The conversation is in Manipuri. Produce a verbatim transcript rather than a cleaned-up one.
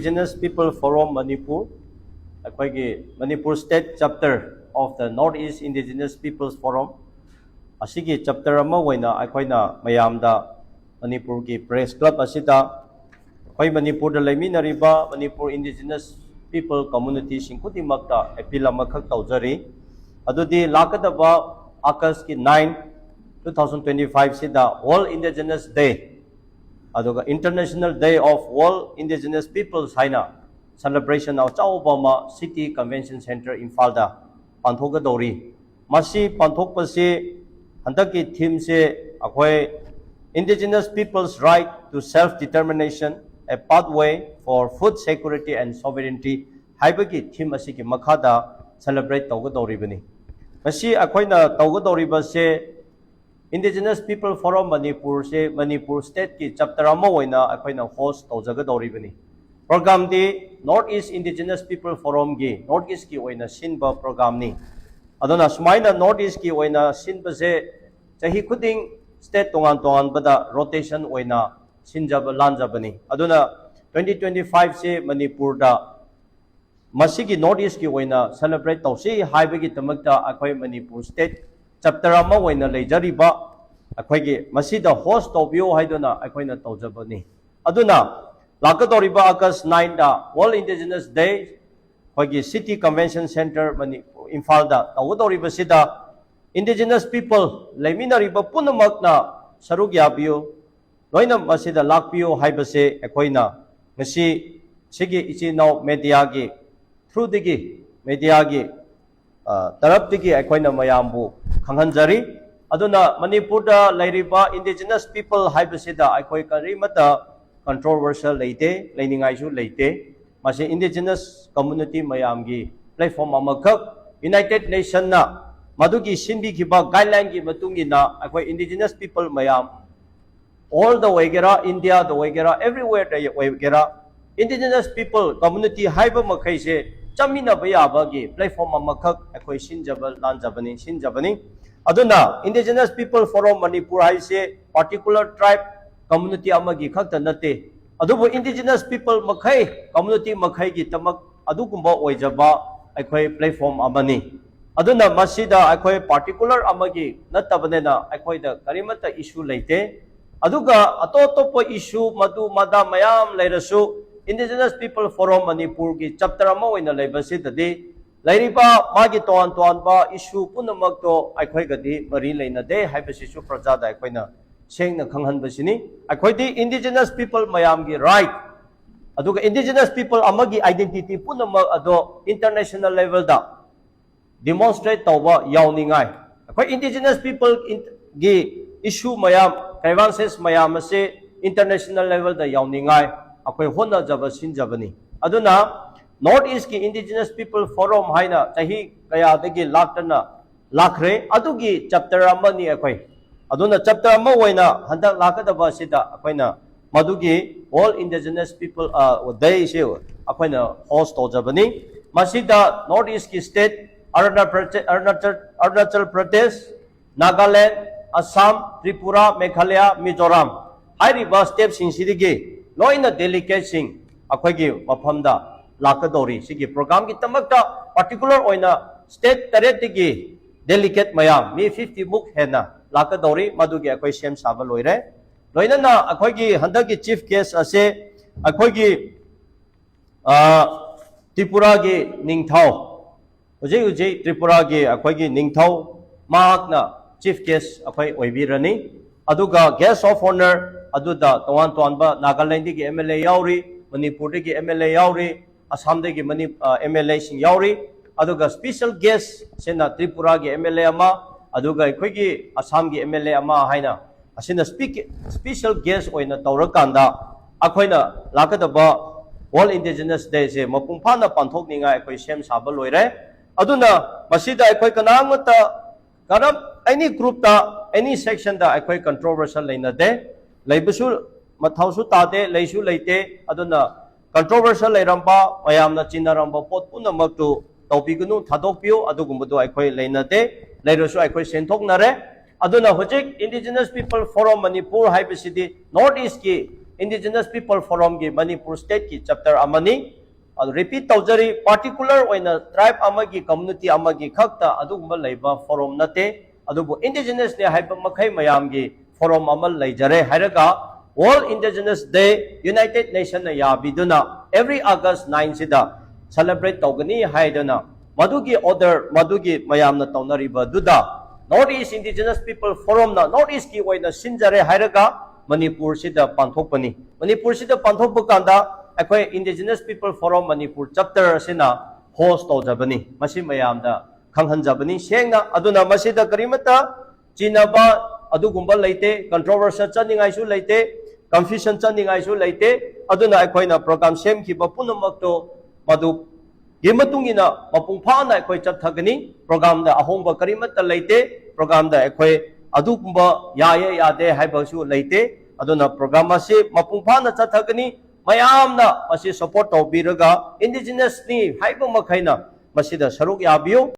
Indigenous People Forum Manipur, ꯑꯩꯈꯣꯏꯒꯤ Manipur State Chapter of the North East Indigenous Peoples Forum, ꯑꯁꯤꯒꯤ chapter ꯑꯃ ꯑꯣꯏꯅ ꯑꯩꯈꯣꯏꯅ ꯃꯌꯥꯝꯗ ꯃꯅꯤꯄꯨꯔꯒꯤ press club ꯑꯁꯤꯗ ꯑꯩꯈꯣꯏ ꯃꯅꯤꯄꯨꯔꯗ ꯂꯩꯃꯤꯟꯅꯔꯤꯕ ꯃꯅꯤꯄꯨꯔ Indigenous People Communityꯁꯤꯡ ꯈꯨꯗꯤꯡꯃꯛꯇ appeal ꯑꯃꯈꯛ ꯇꯧꯖꯔꯤ꯫ ꯑꯗꯨꯗꯤ ꯂꯥꯛꯀꯗꯕ Augustꯀꯤ nine, two thousand twenty five ꯁꯤꯗ World Indigenous Day, ꯑꯗꯨꯒ International Day of World Indigenous Peoples ꯍꯥꯏꯅ celebration ꯑꯆꯧꯕ ꯑꯃ City Convention Centre ꯏꯝꯐꯥꯜꯗ ꯄꯥꯡꯊꯣꯛꯀꯗꯧꯔꯤ꯫ ꯃꯁꯤ ꯄꯥꯡꯊꯣꯛꯄꯁꯤ ꯍꯟꯗꯛꯀꯤ themeꯁꯦ ꯑꯩꯈꯣꯏ Indigenous People's Right to Self Determination, a Pathway for Food Security and Sovereignty ꯍꯥꯏꯕꯒꯤ theme ꯑꯁꯤꯒꯤ ꯃꯈꯥꯗ celebrate ꯇꯧꯒꯗꯧꯔꯤꯕꯅꯤ꯫ ꯉꯁꯤ ꯑꯩꯈꯣꯏꯅ ꯇꯧꯒꯗꯧꯔꯤꯕꯁꯦ Indigenous People Forum ꯃꯅꯤꯄꯨꯔꯁꯦ ꯃꯅꯤꯄꯨꯔ stateꯀꯤ chapter ꯑꯃ ꯑꯣꯏꯅ ꯑꯩꯈꯣꯏꯅ host ꯇꯧꯖꯒꯗꯧꯔꯤꯕꯅꯤ꯫ Programꯗꯤ North East Indigenous People Forumꯒꯤ North Eastꯀꯤ ꯑꯣꯏꯅ ꯁꯤꯟꯕ programꯅꯤ꯫ ꯑꯗꯨꯅ ꯁꯨꯃꯥꯏꯅ North Eastꯀꯤ ꯑꯣꯏꯅ ꯁꯤꯟꯕꯁꯦ ꯆꯍꯤ ꯈꯨꯗꯤꯡ state ꯇꯣꯉꯥꯟ ꯇꯣꯉꯥꯟꯕꯗ rotation ꯑꯣꯏꯅ ꯁꯤꯟꯖꯕ ꯂꯥꯟꯖꯕꯅꯤ꯫ ꯑꯗꯨꯅ twenty twenty fiveꯁꯦ ꯃꯅꯤꯄꯨꯔꯗ ꯃꯁꯤꯒꯤ North Eastꯀꯤ ꯑꯣꯏꯅ celebrate ꯇꯧꯁꯤ ꯍꯥꯏꯕꯒꯤꯗꯃꯛꯇ ꯑꯩꯈꯣꯏ ꯃꯅꯤꯄꯨꯔ state chapter ꯑꯃ ꯑꯣꯏꯅ ꯂꯩꯖꯔꯤꯕ ꯑꯩꯈꯣꯏꯒꯤ ꯃꯁꯤꯗ host ꯇꯧꯕꯤꯌꯨ ꯍꯥꯏꯗꯨꯅ ꯑꯩꯈꯣꯏꯅ ꯇꯧꯖꯕꯅꯤ꯫ ꯑꯗꯨꯅ ꯂꯥꯛꯀꯗꯧꯔꯤꯕ August nineꯗ World Indigenous Day ꯑꯩꯈꯣꯏꯒꯤ City Convention Centre ꯃꯅꯤꯄꯨꯔ ꯏꯝꯐꯥꯜꯗ ꯇꯧꯒꯗꯧꯔꯤꯕꯁꯤꯗ Indigenous People ꯂꯩꯃꯤꯟꯅꯔꯤꯕ ꯄꯨꯝꯅꯃꯛꯅ ꯁꯔꯨꯛ ꯌꯥꯕꯤꯌꯨ, ꯂꯣꯏꯅ ꯃꯁꯤꯗ ꯂꯥꯛꯄꯤꯌꯨ ꯍꯥꯏꯕꯁꯦ ꯑꯩꯈꯣꯏꯅ ꯉꯁꯤ ꯁꯤꯒꯤ ꯏꯆꯤꯟ ꯏꯅꯥꯎ mediaꯒꯤ throughꯗꯒꯤ, mediaꯒꯤ ꯇꯔꯞꯇꯒꯤ ꯑꯩꯈꯣꯏꯅ ꯃꯌꯥꯝꯕꯨ ꯈꯪꯍꯟꯖꯔꯤ꯫ ꯑꯗꯨꯅ ꯃꯅꯤꯄꯨꯔꯗ ꯂꯩꯔꯤꯕ Indigenous People ꯍꯥꯏꯕꯁꯤꯗ ꯑꯩꯈꯣꯏ ꯀꯔꯤꯃꯠꯇ controversial ꯂꯩꯇꯦ, ꯂꯩꯅꯤꯡꯉꯥꯏꯁꯨ ꯂꯩꯇꯦ꯫ ꯃꯁꯤ Indigenous Community ꯃꯌꯥꯝꯒꯤ platform ꯑꯃꯈꯛ, United Nationsꯅ ꯃꯗꯨꯒꯤ ꯁꯤꯟꯕꯤꯈꯤꯕ guidelineꯒꯤ ꯃꯇꯨꯡ ꯏꯟꯅ ꯑꯩꯈꯣꯏ Indigenous People ꯃꯌꯥꯝ worldꯗ ꯑꯣꯏꯒꯦꯔꯥ, Indiaꯗ ꯑꯣꯏꯒꯦꯔꯥ, everywhereꯗ ꯑꯣꯏꯒꯦꯔꯥ, Indigenous People Community ꯍꯥꯏꯕ ꯃꯈꯩꯁꯦ ꯆꯠꯃꯤꯟꯅꯕ ꯌꯥꯕꯒꯤ platform ꯑꯃꯈꯛ ꯑꯩꯈꯣꯏ ꯁꯤꯟꯖꯕ ꯂꯥꯟꯖꯕꯅꯤ, ꯁꯤꯟꯖꯕꯅꯤ꯫ ꯑꯗꯨꯅ Indigenous People Forum ꯃꯅꯤꯄꯨꯔ ꯍꯥꯏꯁꯦ particular tribe community ꯑꯃꯒꯤ ꯈꯛꯇ ꯅꯠꯇꯦ, ꯑꯗꯨꯕꯨ indigenous people ꯃꯈꯩ, community ꯃꯈꯩꯒꯤꯗꯃꯛ ꯑꯗꯨꯒꯨꯝꯕ ꯑꯣꯏꯖꯕ ꯑꯩꯈꯣꯏ platform ꯑꯃꯅꯤ꯫ ꯑꯗꯨꯅ ꯃꯁꯤꯗ ꯑꯩꯈꯣꯏ particular ꯑꯃꯒꯤ ꯅꯠꯇꯕꯅꯤꯅ ꯑꯩꯈꯣꯏꯗ ꯀꯔꯤꯃꯠꯇ issue ꯂꯩꯇꯦ꯫ ꯑꯗꯨꯒ ꯑꯇꯣꯞ ꯑꯇꯣꯞꯄ issue ꯃꯗꯨ ꯃꯗꯥ ꯃꯌꯥꯝ ꯂꯩꯔꯁꯨ, Indigenous People Forum ꯃꯅꯤꯄꯨꯔꯒꯤ chapter ꯑꯃ ꯑꯣꯏꯅ ꯂꯩꯕꯁꯤꯗꯗꯤ ꯂꯩꯔꯤꯕ ꯃꯥꯒꯤ ꯇꯣꯉꯥꯟ ꯇꯣꯉꯥꯟꯕ issue ꯄꯨꯝꯅꯃꯛꯇꯣ ꯑꯩꯈꯣꯏꯒꯗꯤ ꯃꯔꯤ ꯂꯩꯅꯗꯦ ꯍꯥꯏꯕꯁꯤꯁꯨ ꯄ꯭ꯔꯖꯥꯗ ꯑꯩꯈꯣꯏꯅ ꯁꯦꯡꯅ ꯈꯪꯍꯟꯕꯁꯤꯅꯤ꯫ ꯑꯩꯈꯣꯏꯗꯤ indigenous people ꯃꯌꯥꯝꯒꯤ right, ꯑꯗꯨꯒ indigenous people ꯑꯃꯒꯤ identity ꯄꯨꯝꯅꯃꯛ ꯑꯗꯣ international level ꯗ demonstrate ꯇꯧꯕ ꯌꯥꯎꯅꯤꯡꯉꯥꯏ, ꯑꯩꯈꯣꯏ indigenous people ꯒꯤ issue ꯃꯌꯥꯝ, grievances ꯃꯌꯥꯝ ꯑꯁꯤ international level ꯗ ꯌꯥꯎꯅꯤꯡꯉꯥꯏ ꯑꯩꯈꯣꯏ ꯍꯣꯠꯅꯖꯕ ꯁꯤꯟꯖꯕꯅꯤ꯫ ꯑꯗꯨꯅ North East ꯀꯤ Indigenous People Forum ꯍꯥꯏꯅ ꯆꯍꯤ ꯀꯌꯥꯗꯒꯤ ꯂꯥꯛꯇꯅ ꯂꯥꯛꯈ꯭ꯔꯦ꯫ ꯑꯗꯨꯒꯤ chapter ꯑꯃꯅꯤ ꯑꯩꯈꯣꯏ꯫ ꯑꯗꯨꯅ chapter ꯑꯃ ꯑꯣꯏꯅ ꯍꯟꯗꯛ ꯂꯥꯛꯀꯗꯕ ꯑꯁꯤꯗ ꯑꯩꯈꯣꯏꯅ ꯃꯗꯨꯒꯤ World Indigenous People, ꯑ, Day ꯁꯤ ꯑꯩꯈꯣꯏꯅ host ꯇꯧꯖꯕꯅꯤ꯫ ꯃꯁꯤꯗ North East ꯀꯤ state, ꯑꯔꯨꯅꯥꯆꯜ ꯄ꯭ꯔꯗꯦ-, ꯑꯔꯨꯅꯥꯆꯜ, ꯑꯔꯨꯅꯥꯆꯜ ꯄ꯭ꯔꯗꯦꯁ, ꯅꯥꯒꯥꯂꯦꯟ, ꯑꯁꯥꯝ, ꯇ꯭ꯔꯤꯄꯨꯔꯥ, ꯃꯦꯘꯥꯂꯌꯥ, ꯃꯤꯖꯣꯔꯥꯝ ꯍꯥꯏꯔꯤꯕ state ꯁꯤꯡꯁꯤꯗꯒꯤ ꯂꯣꯏꯅ delegate ꯁꯤꯡ ꯑꯩꯈꯣꯏꯒꯤ ꯃꯐꯝꯗ ꯂꯥꯛꯀꯗꯧꯔꯤ꯫ ꯁꯤꯒꯤ program ꯒꯤꯗꯃꯛꯇ particular ꯑꯣꯏꯅ state ꯇꯔꯦꯠꯇꯒꯤ delegate ꯃꯌꯥꯝ, ꯃꯤ fifty ꯃꯨꯛ ꯍꯦꯟꯅ ꯂꯥꯛꯀꯗꯧꯔꯤ꯫ ꯃꯗꯨꯒꯤ ꯑꯩꯈꯣꯏ ꯁꯦꯝ ꯁꯥꯕ ꯂꯣꯏꯔꯦ꯫ ꯂꯣꯏꯅꯅ ꯑꯩꯈꯣꯏꯒꯤ ꯍꯟꯗꯛꯀꯤ chief guest ꯑꯁꯦ ꯑꯩꯈꯣꯏꯒꯤ, ꯑ, ꯇ꯭ꯔꯤꯄꯨꯔꯥꯒꯤ ꯅꯤꯡꯊꯧ, ꯍꯧꯖꯤꯛ ꯍꯧꯖꯤꯛ ꯇ꯭ꯔꯤꯄꯨꯔꯥꯒꯤ ꯑꯩꯈꯣꯏꯒꯤ ꯅꯤꯡꯊꯧ, ꯃꯍꯥꯛꯅ chief guest ꯑꯩꯈꯣꯏ ꯑꯣꯏꯕꯤꯔꯅꯤ꯫ ꯑꯗꯨꯒ guest of honour ꯑꯗꯨꯗ ꯇꯣꯉꯥꯟ ꯇꯣꯉꯥꯟꯕ ꯅꯥꯒꯥꯂꯦꯟꯗꯒꯤ MLA ꯌꯥꯎꯔꯤ, ꯃꯅꯤꯄꯨꯔꯗꯒꯤ MLA ꯌꯥꯎꯔꯤ, ꯑꯁꯥꯝꯗꯒꯤ ꯃꯅꯤ-, ꯑ, MLA ꯁꯤꯡ ꯌꯥꯎꯔꯤ꯫ ꯑꯗꯨꯒ special guest ꯁꯤꯅ ꯇ꯭ꯔꯤꯄꯨꯔꯥꯒꯤ MLA ꯑꯃ, ꯑꯗꯨꯒ ꯑꯩꯈꯣꯏꯒꯤ ꯑꯁꯥꯝꯒꯤ MLA ꯑꯃ ꯍꯥꯏꯅ ꯑꯁꯤꯅ speak-, special guest ꯑꯣꯏꯅ ꯇꯧꯔꯀꯥꯟꯗ ꯑꯩꯈꯣꯏꯅ ꯂꯥꯛꯀꯗꯕ World Indigenous Day ꯁꯦ ꯃꯄꯨꯡ ꯐꯥꯅ ꯄꯥꯡꯊꯣꯛꯅꯤꯡꯉꯥꯏ ꯑꯩꯈꯣꯏ ꯁꯦꯝ ꯁꯥꯕ ꯂꯣꯏꯔꯦ꯫ ꯑꯗꯨꯅ ꯃꯁꯤꯗ ꯑꯩꯈꯣꯏ ꯀꯅꯥꯃꯠꯇ ꯀꯔꯝ, any group ꯇ, any section ꯗ ꯑꯩꯈꯣꯏ controversial ꯂꯩꯅꯗꯦ, ꯂꯩꯕꯁꯨ ꯃꯊꯧꯁꯨ ꯇꯥꯗꯦ, ꯂꯩꯁꯨ ꯂꯩꯇꯦ꯫ ꯑꯗꯨꯅ controversial ꯂꯩꯔꯝꯕ, ꯃꯌꯥꯝꯅ ꯆꯤꯟꯅꯔꯝꯕ ꯄꯣꯠ ꯄꯨꯝꯅꯃꯛꯇꯨ ꯇꯧꯕꯤꯒꯅꯨ, ꯊꯥꯗꯣꯛꯄꯤꯌꯨ, ꯑꯗꯨꯒꯨꯝꯕꯗꯨ ꯑꯩꯈꯣꯏ ꯂꯩꯅꯗꯦ꯫ ꯂꯩꯔꯁꯨ ꯑꯩꯈꯣꯏ ꯁꯦꯡꯗꯣꯛꯅꯔꯦ꯫ ꯑꯗꯨꯅ ꯍꯧꯖꯤꯛ Indigenous People Forum ꯃꯅꯤꯄꯨꯔ ꯍꯥꯏꯕꯁꯤꯗꯤ North East ꯀꯤ Indigenous People Forumꯒꯤ ꯃꯅꯤꯄꯨꯔ stateꯀꯤ chapter ꯑꯃꯅꯤ꯫ ꯑꯗꯨ repeat ꯇꯧꯖꯔꯤ, particular ꯑꯣꯏꯅ tribe ꯑꯃꯒꯤ, community ꯑꯃꯒꯤ ꯈꯛꯇ ꯑꯗꯨꯒꯨꯝꯕ ꯂꯩꯕ forum ꯅꯠꯇꯦ꯫ ꯑꯗꯨꯕꯨ indigenousꯅꯦ ꯍꯥꯏꯕ ꯃꯈꯩ ꯃꯌꯥꯝꯒꯤ forum ꯑꯃ ꯂꯩꯖꯔꯦ ꯍꯥꯏꯔꯒ, World Indigenous Day United Nationꯅ ꯌꯥꯕꯤꯗꯨꯅ every August nineꯁꯤꯗ celebrate ꯇꯧꯒꯅꯤ ꯍꯥꯏꯗꯨꯅ, ꯃꯗꯨꯒꯤ order, ꯃꯗꯨꯒꯤ ꯃꯌꯥꯝꯅ ꯇꯧꯅꯔꯤꯕꯗꯨꯗ North East Indigenous People Forumꯅ North Eastꯀꯤ ꯑꯣꯏꯅ ꯁꯤꯟꯖꯔꯦ ꯍꯥꯏꯔꯒ ꯃꯅꯤꯄꯨꯔꯁꯤꯗ ꯄꯥꯡꯊꯣꯛꯄꯅꯤ꯫ ꯃꯅꯤꯄꯨꯔꯁꯤꯗ ꯄꯥꯡꯊꯣꯛꯄ ꯀꯥꯟꯗ ꯑꯩꯈꯣꯏ Indigenous People Forum Manipur chapter ꯑꯁꯤꯅ host ꯇꯧꯖꯕꯅꯤ꯫ ꯃꯁꯤ ꯃꯌꯥꯝꯗ ꯈꯪꯍꯟꯖꯕꯅꯤ ꯁꯦꯡꯅ꯫ ꯑꯗꯨꯅ ꯃꯁꯤꯗ ꯀꯔꯤꯃꯠꯇ ꯆꯤꯟꯅꯕ ꯑꯗꯨꯒꯨꯝꯕ ꯂꯩꯇꯦ, controversy ꯆꯠꯅꯤꯡꯉꯥꯏꯁꯨ ꯂꯩꯇꯦ, confusion ꯆꯠꯅꯤꯡꯉꯥꯏꯁꯨ ꯂꯩꯇꯦ꯫ ꯑꯗꯨꯅ ꯑꯩꯈꯣꯏꯅ program ꯁꯦꯝꯈꯤꯕ ꯄꯨꯝꯅꯃꯛꯇꯣ ꯃꯗꯨꯒꯤ ꯃꯇꯨꯡ ꯏꯟꯅ ꯃꯄꯨꯡ ꯐꯥꯅ ꯑꯩꯈꯣꯏ ꯆꯠꯊꯒꯅꯤ꯫ Programꯗ ꯑꯍꯣꯡꯕ ꯀꯔꯤꯃꯠꯇ ꯂꯩꯇꯦ꯫ Programꯗ ꯑꯩꯈꯣꯏ ꯑꯗꯨꯒꯨꯝꯕ ꯌꯥꯏꯌꯦ ꯌꯥꯗꯦ ꯍꯥꯏꯕꯁꯨ ꯂꯩꯇꯦ꯫ ꯑꯗꯨꯅ program ꯑꯁꯤ ꯃꯄꯨꯡ ꯐꯥꯅ ꯆꯠꯊꯒꯅꯤ꯫ ꯃꯌꯥꯝꯅ ꯃꯁꯤ support ꯇꯧꯕꯤꯔꯒ indigenousꯅꯤ ꯍꯥꯏꯕ ꯃꯈꯩꯅ ꯃꯁꯤꯗ ꯁꯔꯨꯛ ꯌꯥꯕꯤꯌꯨ꯫